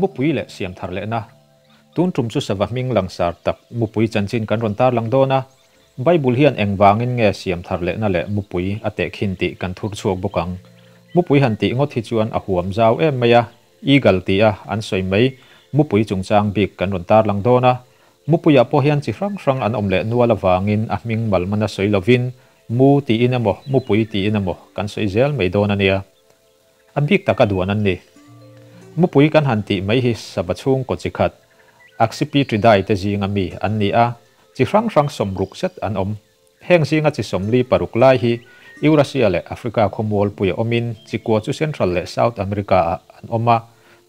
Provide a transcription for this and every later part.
Mupui leh siam thar lehna. Tun tum chu sava hming langsar tak mupui chanchin kan rawn tarlang dawn a. Bible hian engvangin nge siam thar lehna leh mupui a tehkhin tih kan thur chhuak bawk ang. Mupui han tih ngawt hi chuan a huam zau em mai a, eagle ti a an sawi mai mupui chungchang bik kan rawn tarlang dawn a. Mupuiah pawh hian chi hrang hrang an awm leh nual avangin a hming malmana sawi lovin mu tiin emaw mupui tiin emaw kan sawi zel mai dawn a nia. A bik taka duan an ni. Mupui kan han tih mai hi sava chhungkaw chi khat, Accipitridae te zinga mi an ni a, chi hrang hrang 60 zet an awm. Heng zinga chi 46 lai hi Eurasia leh Africa khawmualpuia awmin chi kua chu Central leh South America-ah an awm a,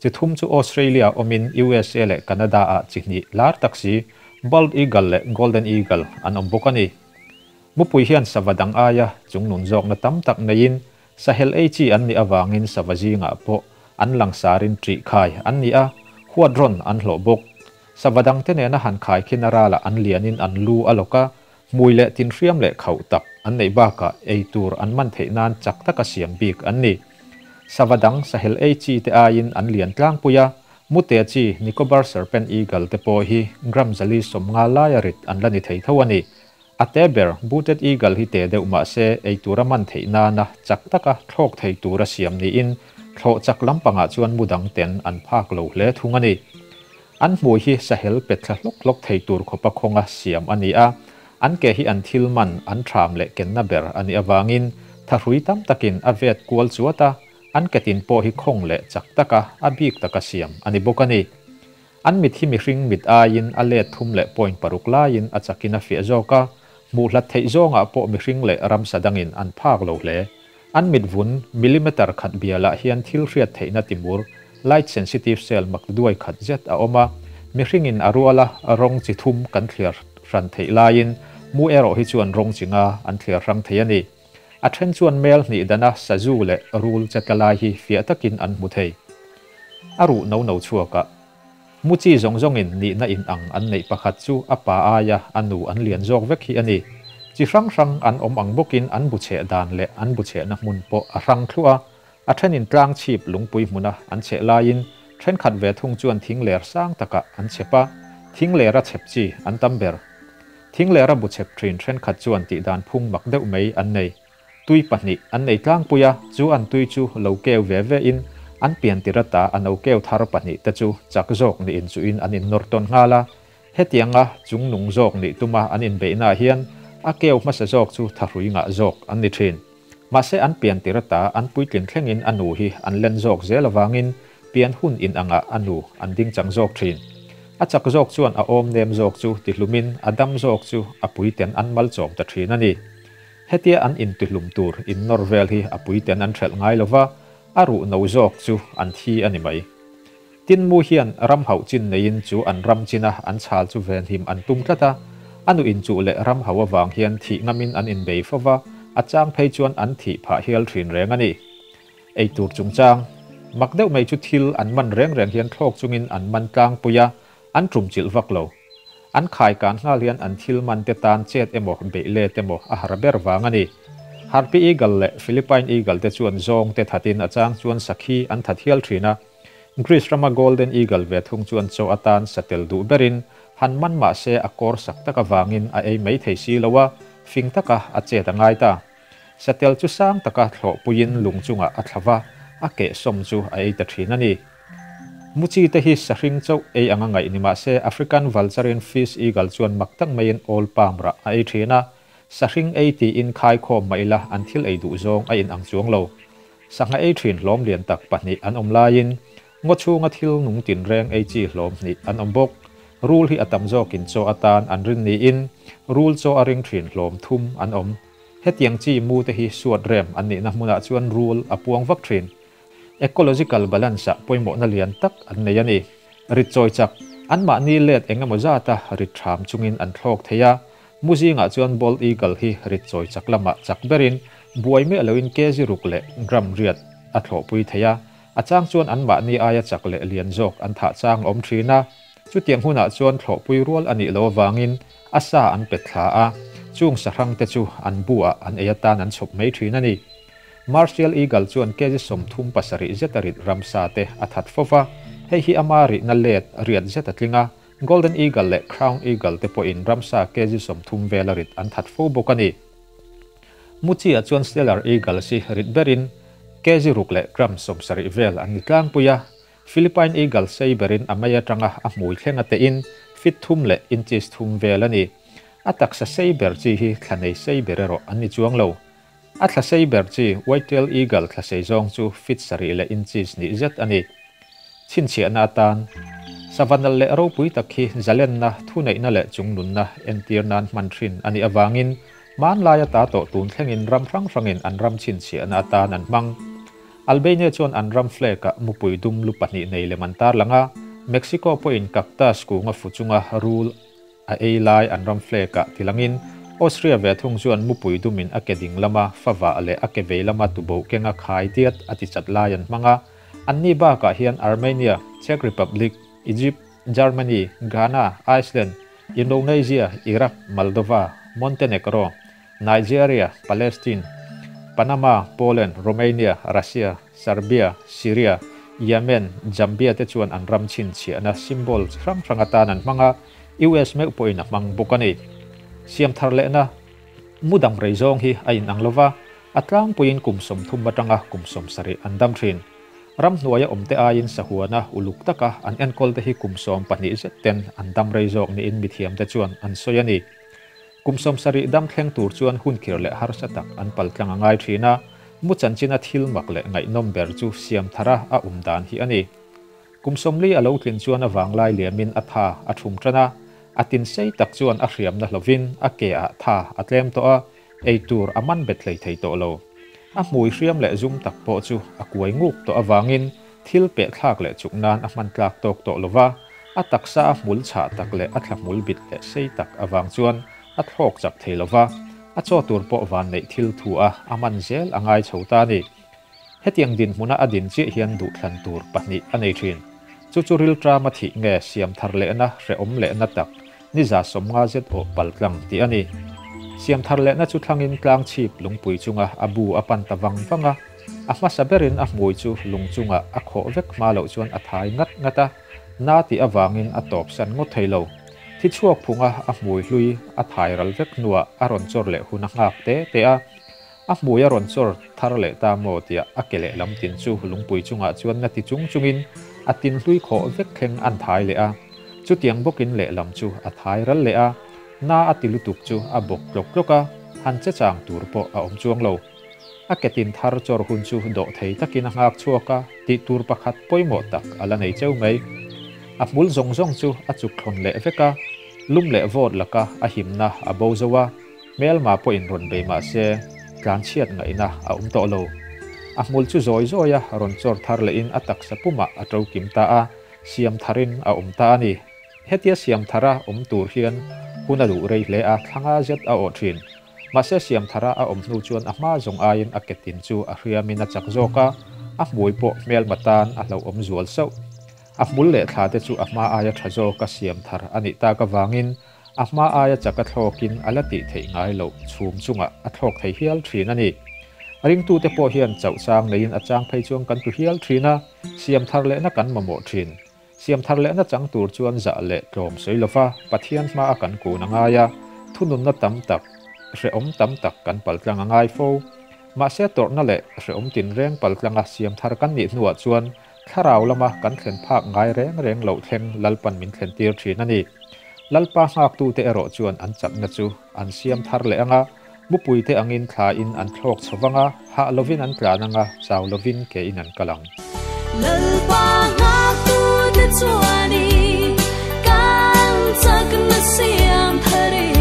chi thum chu Australia awmin USA leh Canada-ah chi hnih lar tak si, Bald Eagle leh Golden Eagle an awm bawk a ni. Mupui hian sava dang aia chungnun zawkna tam tak neiin Sahel ei chi an nih avangin sava zingah pawh an langsarin ṭih khai an ni a, huat rawn an hlawh bawk. Sava dangte nena han khai khin a ralah an lianin an lu a lawk a, hmui leh tinhriam leh khauh tak an neih bakah ei tur an man theih nan chak taka siam bik an ni. Sava dang sahel ei chi te aiin an lian tlangpui a, mute chi Nicobar Serpent Eagle te pawh hi gram 150 laia rit an la ni thei tho a ni. A te ber, Booted Eagle hi te deuh mah se ei tura man theih nana chak taka thlawk thei tura siam niin thlawh chak lampangah chuan mu dang ten an phak lo hle thung a ni. An hmui hi sahel pe thla hlawk hlawk thei tur khawpa khawnga siam a ni a, an ke hi an thil man an ṭham leh kenna ber a nih avangin thahrui tam takin a vet kual chuat a, an ke tin pawh hi khawng leh chak taka a bik taka siam a ni bawk a ni. An mit hi mihring mit aiin a let 3.6 laiin a chakin a fiah zawk a, hmuh hlat theih zawngah pawh mihring leh ramsa dangin an phak lo hle. An mit vun millimeter khat bialah hian thil hriat theihna timur, light sensitive cell mak duai khat zet a awm a, mihringin a ruala rawng chi thum kan thliar hran theih laiin mu erawh hi chuan rawng chi nga an thliar hrang thei a ni. A then chuan mel hnih dana sazu leh rul che tla lai hi fiah takin an hmu thei. A ruh no no chhuakah mu chi zawng zawngin nihna in ang an neih pakhat chu a pa aia a nu an lian zawk vek hi a ni. Chi hrang hrang an awm ang bawkin an bu cheh dan leh an bu chehna hmun pawh a hrang thluah a, a thenin tlang chhip lungpui hmuna an cheh laiin thenkhat ve thung chuan thing ler sang takah an chep a, thing lera chep chi an tam ber. Thing lera bu chep thin thenkhat chuan tih dan phung mak deuh mai an nei. Tui pahnih an nei tlangpui a, chu an tui chu lo keu ve ve in an pian tirata a no keu thar pahnih te chu chak zawk niin chuin an innawr tawn nghal a. Hetianga chungnung zawk nih tuma an inbeihnaah hian a keu hmasa zawk chu thahrui ngah zawk an ni thin. Mahse an pian tirata an puitlin thlengin a nu hi an len zawk zel avangin pian hun in angah a nu an ding chang zawk thin. A chak zawk chuan a awm nem zawk chu tihlumin a dam zawk chu a puiten an mal chawm ta thin a ni. Hetia an intihlum tur innawr vel hi a puiten an hrelh ngai lova, a ruh no zawk chu an thi a ni mai. Tin mu hian ram hauh chin neiin chu an ram china an chhal chu venhim an tum tlat a, a nu inchuh leh ram hauh avang hian thih ngamin an inbei fova, a chang phei chuan an thih phah hial thin reng a ni. Ei tur chungchang, mak deuh mai chu thil an man reng reng hian thlawk chungin an man tlangpui a, an tum chilh vak lo. An khai kan nghal hian an thil man te tan chet emaw beih let emaw a har ber vang a ni. Harpy Eagle leh Philippine Eagle te chuan zawng te thatin a chang chuan sakhi an that hial thin a. Greece rama Golden Eagle ve thung chuan chaw atan satel duh berin han man mah se a kawr sak tak avangin a ei mai thei si lo a, fing taka a chet a ngai ta. Satel chu sang taka thlawh puiin lung chungah a thlava, a keh sawm chu a ei ta thin a ni. Mu chi te hi sahring chauh ei anga ngaih ni mah se African Vulturine Fish Eagle chuan mak tak maiin oil palm rah a ei thin a, sahring ei tiin khai khawm mah ila an thil ei duh zawng a in ang chuang lo. Sangha ei thin hlawm lian tak pahnih an awm laiin ngaw chhunga thil nung tinreng ei chi hlawm hnih an awm bawk. Rul hi a tam zawkin chaw atan an rin niin rul chaw a ring thin hlawm thum an awm. Hetiang chi mu te hi suat rem an nihna hmunah chuan rul a puang vak thin. Ecological balance ah pawimawhna lian tak an nei a ni. Rit chawi chak, anmahni let engemaw zata rit ṭham chungin an thlawk thei a, mu zingah chuan Bald Eagle hi rit chawi chak lamah chak berin buai miah loin kg ruk leh gram riat a thlawhpui thei a, a chang chuan anmahni aia chak leh lian zawk an thah chang a awm thin a. Chutiang hunah chuan thlawhpui rual a nih loh avangin a sa an pet thla a, chung sahrangte chu an bu-ah an ei atan an chhawp mai thin a ni. Martial Eagle chuan kg 37 zet a rit ramsa te a that fo va, hei hi ama rihna let riat zet a tling a, Golden Eagle leh Crown Eagle te pawhin ramsa kg 30 vel a rit an that fo bawk a ni. Muchi-ah chuan Stellar Eagles hi rit berin kg ruk leh gram 70 vel an ni tlangpui a, Philippine Eagle sei berin a mei atanga a hmui thleng a tehin feet thum leh inches thum vel a ni. A taksa sei ber chi hi thla nei sei ber erawh an ni chuang lo. A thla sei ber chi White-tailed Eagle thla sei zawng chu feet sarih leh inches nih zet a ni. Chhinchhiahna atan, Savanal leh ropui tak hi zalenna, thuneihna leh chungnunna entir nan hman thin a nih avangin hmanlai ata tawh tun thlengin ram hrang hrangin an ram chhinchhiahna atan an hmang. Albania chuan an ram flag-ah mupui dum lu pahnih nei lem an tarlang a, Mexico pawhin cactus kunga fu chunga rul a ei lai an ram flag-ah tilangin Austria ve thung chuan mupui dumin a ke ding lama favah leh a ke vei lama tuboh kenga khai diat a ti chat lai an hmang a. Anni bakah hian Armenia, Czech Republic, Egypt, Germany, Ghana, Iceland, Indonesia, Iraq, Moldova, Montenegro, Nigeria, Palestine, Panama, Poland, Romania, Russia, Serbia, Syria, Yemen, Zambia te chuan an ram chhinchhiahna symbol chi hrang hrang atan an hmang a, US meuh pawhin a hmang bawk a ni. Siam thar lehna mu dam rei zawng hi a inang lova, a tlangpuiin kum 30 atanga kum 70 an dam thin. Ramhnuaia awmte aiin sahuana uluk taka an enkawl te hi kum 12 zet ten an dam rei zawk niin mithiamte chuan an sawi a ni. Kum 70 dam thleng tur chuan hun khir leh harsa tak an pal tlang a ngai thin a, mu chanchina thil mak leh ngaihnawm ber chu siam thara a awm dan hi a ni. Kum 40 a lo tlin chuan a vanglai liamin a tha a thum tan a, a tin sei tak chuan a hriamna hlovin a ke ah tha a tlem tawh a, ei tur a man bet hlei thei tawh lo. A hmui hriam leh zum tak pawh chu a kuai nguk tawh avangin thil peh thlak leh chuk nan a hman tlak tawk tawh lova, a taksa a hmul chhah tak leh a thla hmul bit leh sei tak avang chuan a thlawk chak thei lova, a chaw tur pawh van neih thil thu a a man zel a ngai chho ta a ni. Hetiang dinhmuna a din chiah hian duhthlan tur pahnih a nei thin. Chu chu rilṭama thih nge siam thar lehna hrehawm lehna tak ni 150 zet awh pal tlang tih a ni. Siam thar lehna chu thlangin tlang chhip lungpui chunga a bu a pan ta vang vang a, a hmasa berin a hmui chu lung chungah a khawh vek hma loh chuan a thai ngat ngat a, na tih avangin a tawp san ngawt thei lo. Thi chhuak phunga a hmui hlui a thai ral vek hnuah a rawn chawr leh hun a nghak te te a. A hmui a rawn chawr thar leh ta maw tia a ke leh lam tin chu lungpui chungah chuan na ti chung chungin a tin hlui khawh vek thleng an thai leh a. Chutiang bawkin lehlam chu a thai ral leh a, na a ti lutuk chu a bawk tlawk tlawk a, han che chang tur pawh a awm chuang lo. A ke tin thar chawr hun chu dawh thei takin a nghak chhuak a, tih tur pakhat pawimawh tak a la nei cheu mai. A hmul zawng zawng chu a chuk thlawn leh vek a, lum leh vawt laka a himna a bo zo a, hmelma pawhin rawn bei mah se tlanchhiat ngaihna a awm tawh lo. A hmul chu zawi zawi a rawn chawr thar lehin a taksa pumah a to kim ta a, siam tharin a awm ta a ni. Hetia siam thara awm tur hian hun a duh rei hle a, thlanga zet a awh thin. Mahse siam thara a awm hnu chuan a hma zawng aiin a ke tin chu a hriamin a chak zawk a, a hmui pawh hmelma tan a hlauhawm zual sauh. A hmul leh thla te chu a hma aia tha zawka siam thar a nih tak avangin a hma aia chaka thlawkin a la tih theih ngai loh chhum chungah a thlawk thei hial thin a ni. A ringtute pawh hian chauh chang neiin a chang phei chuan kan tu hial thin a, siam thar lehna kan mamawh thin. Siam thar lehna chang tur chuan zah leh tlawm sawi lova Pathian hma a kan kun a ngai a, thununna tam tak, hrehawm tam tak kan paltlang a ngai fo. Mahse tawrhna leh hrehawm tinreng paltlanga siam thar kan nih hnuah chuan thlarau lama kan thlen phak ngai reng reng loh thleng Lalpan min thlen tir thin a ni. Lalpa nghaktute erawh chuan an chakna chu an siam thar leh anga, mupuite angin thlain an thlawk chho vanga, hah lovin an tlan anga, chau lovin ke in an kal ang. Lalpa nghaktute chuanin kan chakna siam tharin.